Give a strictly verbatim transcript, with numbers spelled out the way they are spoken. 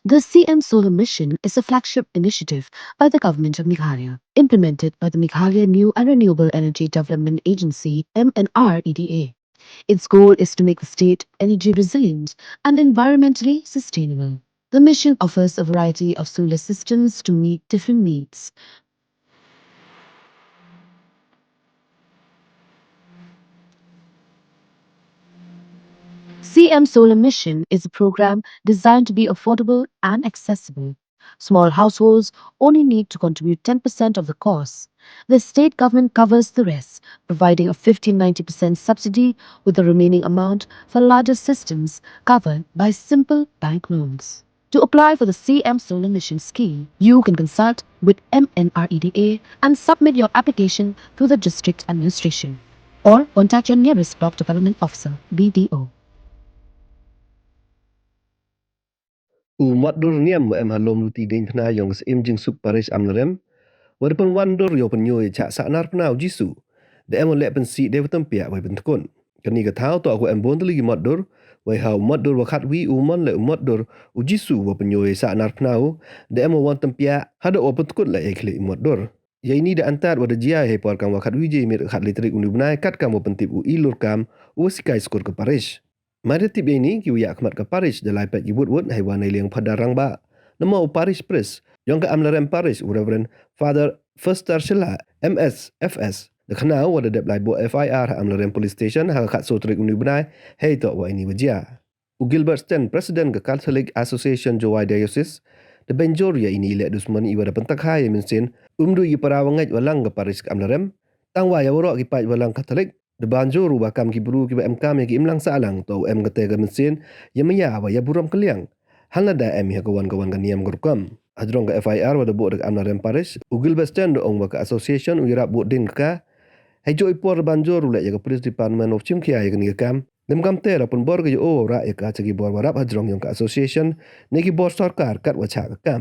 The C M Solar Mission is a flagship initiative by the Government of Meghalaya, implemented by the Meghalaya New and Renewable Energy Development Agency, M N R E D A. Its goal is to make the state energy resilient and environmentally sustainable. The mission offers a variety of solar systems to meet different needs. C M Solar Mission is a program designed to be affordable and accessible. Small households only need to contribute ten percent of the cost. The state government covers the rest, providing a fifty ninety percent subsidy, with the remaining amount for larger systems covered by simple bank loans. To apply for the C M Solar Mission scheme, you can consult with M N R E D A and submit your application through the district administration, or contact your nearest block development officer, B D O. U motdur niam wa em ha Loomluti Diengphna yong ka Syiem Jingsuk Parish Amlarem, wa da pynwandur yow pynyoo ya chah Sahnar Phna u Jisu, da em u leh pynsih de wa tympiah wa i pyntkut. Kani ka thaw toh wa em bun tylli ki motdur, wei ha u motdur wa khatwi u mon leh u motdur u Jisu wa pynyoo ya Sahnar Phna u, da em u wan tympiah haduh wa pyntkut leh ya i khlieh i motdur. Ya ini da antad wa da jia hei por kam wa khatwi je miet khatle tarik uni u bnai, kat kam wa pyntip u E. Lurkam, u wa sikai skur ka parish. Mar da tip ya ini, ki wa yahkhmat ka parish da lai peit ki wut wut, hei wa neiliang Phadar Rangbah, namo u parish priest yong ka Amlarem Parish, u Reverend Father Foster Shylla, M S, F S, da khana u wa da dep lai booh F I R ha Amlarem Police Station ha ka khatsoo tarik uni u bnai, hei toh wa ini wa jia. U Gilbert Sten, President ka Catholic Association Jowai Diocese, da bynjur ya ini i leh dusmon i wa da pyntakha ya i mynsiem, um du i para wa ngeit wa lang ka parish ka Amlarem, tang wa ya waroh ki paid wa lang Catholic, da bynjur u wa kam ki bru ki wa em kam ya ki imlang sahlang, toh u em kate ka mynsiem ya maya wa ya burom kylliang, hanlada em i ha ka wan ka wan ka niam ka rukom. Hajrong ka F I R wa da booh da ka Amlarem Parish, u Gilbert Sten da ong wa ka association u yarap booh dien ka. Hei jooh i por da bynjur u leh ya ka Police Department wa chimkhia ya kani ka kam. Dei kam te da pynbor ka ya o wa rah ya ka cha ki bor wa rap hajrong yong ka association ne ki bor sorkar kat wa chah ka kam.